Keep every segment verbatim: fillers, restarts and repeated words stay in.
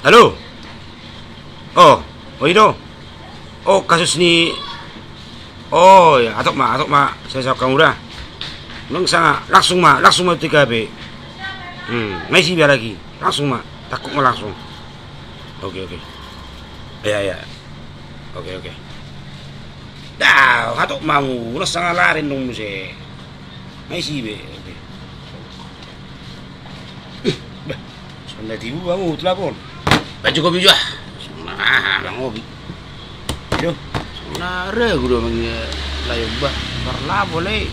Halo. O, o i do. O, kasus ni. O, ya, hatop ma, hatop ma, sai saongkang ura. Nang sanga, langsung ma, langsung ma tu T K P. Hmm, nga isi be lagi. Langsung ma, tangkup ma langsung. Oke, oke. Ya, ya. Oke, oke. Da, hatop ma hamu, nang sanga lari nung muse. Nga isi be. Oke. Bah, songon na tibu hamu tu lapor. Bah, cukup i jo ah. Songon na aha mangopi. Iyo. Songon na ragu do mangido layo bah. Parlapor le.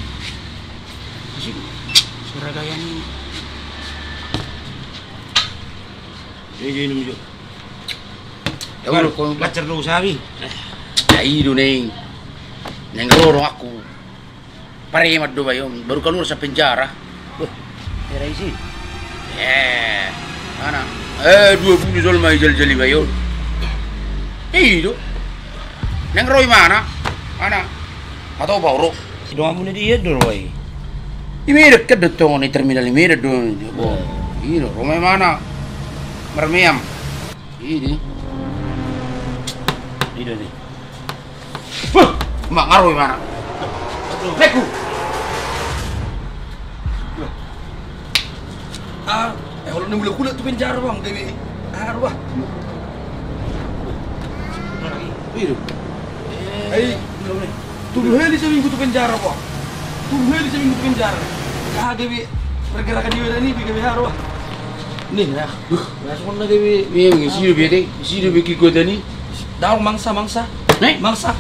Isi. Siragayan. Ini inum jo. Ya, udah, kau lancar do usaha mi. Ya, i do neng. Neng rorong aku. Pareman do ba i on, baru kaluar sian penjara. Beh, era isi. Eh, mana? Eh, dua pulu jolma dijaljali ba i on. I do. Nang ro i mana? Mana? Atau baru? Donganmu na dia do ro i. I Medan kan do, tongon i terminal i Medan do. I do, ro ma i mana? Marmeam. I do. I do ni. Beh, mangaroi mana? Leku. Ah, eh, olo ni mulak-mulak tu penjara bang, gabe. Ah, wah. Itu. Eh, tudu heli saminggu tu penjara bang. Tudu heli saminggu tu penjara. Ah, gabe. Pergerakan di badan ini gabe haru ah. Nih ya. Langsung na gabe. Iya, isi do be, isi do be kekuatan i. Daong mangsa, mangsa. Eh? Mangsa.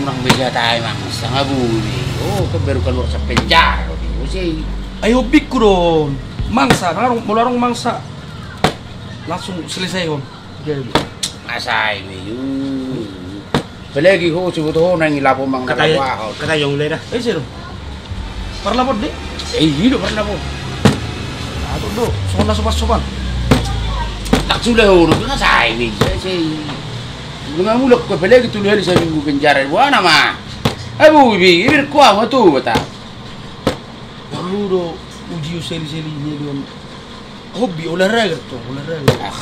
Unang be jatai mangsa, nga boi. O, kan baru kaluar sian penjara do, boi. Ai hobiku do on. Mangsa, nang adong, molo adong mangsa. Langsung selesaihon. Jadi. Nga sai be i. Apalagi ho, siboto ho nang i lapo mang na lapo aha. Kata i, kata i, ong le da. Eh, sero. Parlapor de? Eh, i do parlapor. Aduh do, songon na sopan-sopan. Tak sudah ho, no, nga sai be i, sai. Nga mulak ho, apalagi tudu heli saminggu penjara, buana ma. Abu, ibi, ibi, kuah, ma tu, bata. Perlu do uji seli-seli ni do. Hobi olahraga tong, olahraga. Ah,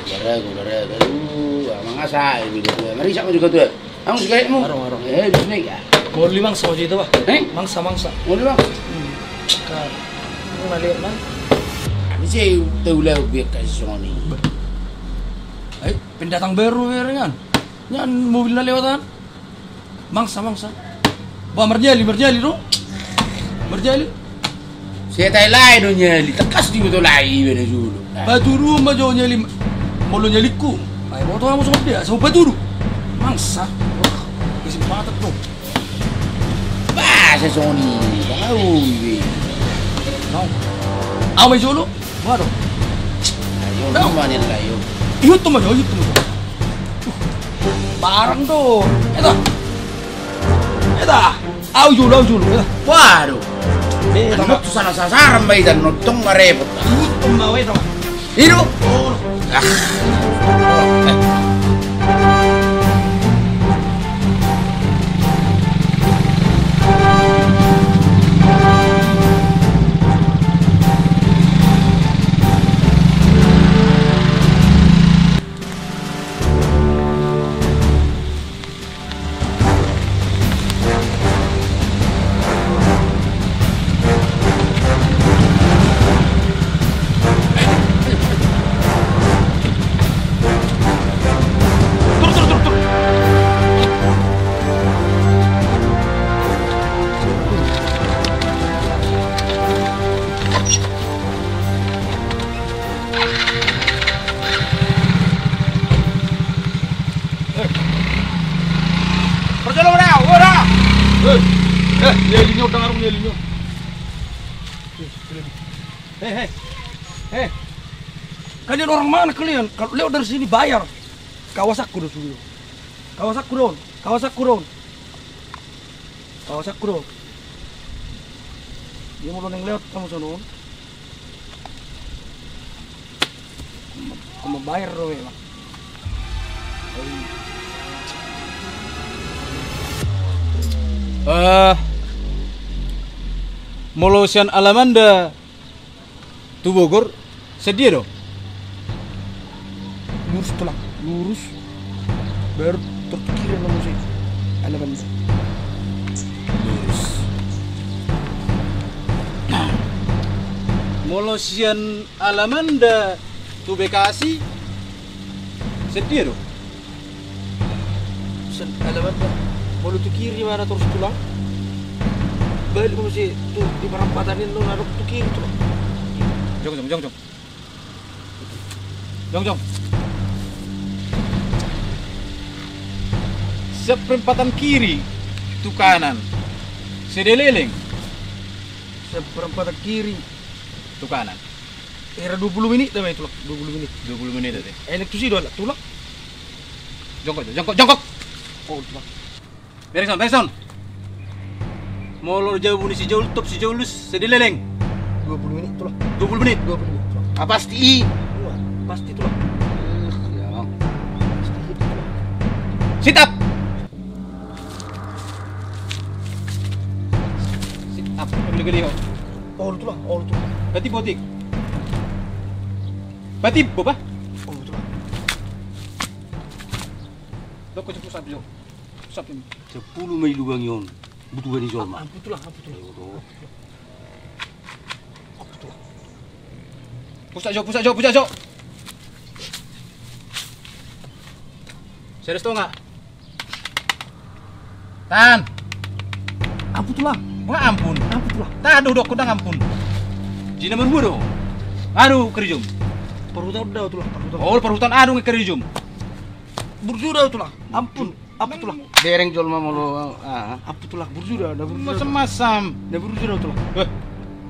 olahraga, olahraga. Aduh, ah, nga sai be i do. Marisak ma juga tu. Adong sigaretmu? Adong, adong. Eh, bismillah. Molo mangsa ma jo i bah. Eh? Mangsa, mangsa. Molo mangsa? Hmm. Ka. Nga lewat na. Ise tahu lah biar kasih songon i. Ai, pendatang baru be on. Nian mobil na lewat an. Mangsa, mangsa. Bah, marnyali, marnyali do. Marnyali. Setan lae do nyali, tangkas diboto lae iba na jolo. Patudu ma jo nyali, molo nyalingku. Ai, boto hamu songon dia, so patudu. Mangsa. Wah, besi patat do. Bah, sai songon i, bang, au ibe. Au. Au ma i jolo. Waduh. Ayo, no. Mana layo? Ihut tu ma jo, ihut tu ma jo. Barang do. Eta. Eta. Au jolo, au jolo. Eta. Waduh. Eta. Anu tu sana sasaran ba i, dan nonton marepot. Ihut tu ma, eta. Ido. Oh. Ah. Parjolo ma da, ora. Eh, eh, nyali ni on, dang arung nyali ni on. Eh, eh, eh. Kalian orang mana kalian? Kalau lewat dari sini bayar. Kawasanku do sudah. Kawasanku do on, kawasanku do on. Awas aku do. Dia molo naeng lewat hamu sonon. Hamu bayar do memang. Eh, molo sian Alamanda tu Bogor, sadia do? Lurus, Tulang, lurus. Baru torus tu kiri, na muse Alamanda. Lurus. Molo sian Alamanda tu Bekasi, sian dia do? Sian Alamanda, molo tu kiri ma na torus, Tulang. Balik muse tu, di perempatan i, na torus tu kiri, Tulang. Jongjong, jongjong. Jongjong. Sian perempatan kiri tu kanan. Sede leleng. Sian perempatan kiri tu kanan. Era dua puluh menit do ma i, Tulang. Dua puluh menit. Dua puluh menit tadi. Elek tusi do, Tulang. Jongkok, jongkok, jongkok. Oh, Tulang. Bereson, bereson. Molo jabu ni si Joltop, si Jolus, sede leleng. Dua puluh menit, Tulang. Dua puluh menit? Dua puluh menit, Tulang. Ah, pasti i? Wah, pasti, Tulang. Pasti i, Tulang. Sit up. Sit up. Gede-gede, ho. Oh, Tulang. Oh, Tulang. Berarti botik. Berarti boba? Oh, Tulang. Dok, kocok pusat, Jo. Pusat ini. Sepuluh ma i lubang i on. Butuha ni jolma. Ampun, Tulang, ampun, Tulang. Ampun, Tulang. Pusat, Jo, pusat, Jo, pusat, Jo. Serius tu nga? Tan. Ampun, Tulang. Nga ampun. Ampun, Tulang. Tado dok, kudang ampun. Jina marua do. Anu, kerijum. Parhuton do, Tulang, parhuton. Oh, parhuton, anu, kerijum. Burju do, Tulang. Ampun. Ampun, Tulang. Bereng jolma molo, ah. Ampun, Tulang, burju do, na burju do. Masam-masam. Na burju do, Tulang. Eh.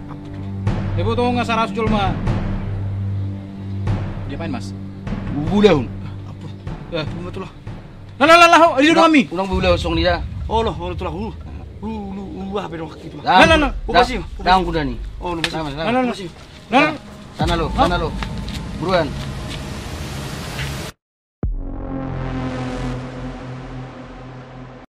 Ampun, Tulang. Iboto nga saratus jolma. Diapain, Mas? Huulahon. Ampun. Eh. Ampun, Tulang. Lah, lah, lah, lah, ho, di dulu kami. Unang huulahon songon i da. Olo, olo, Tulang. Hu. Hu, hu, hu, ah, pedong kaki, Tulang. Lah, lah, lah. Upasi, upasi. Dang kuda ni. Olo, upasi. Lah, lah, lah. Upasi. Lah, lah. Sana lo, sana lo. Buruan.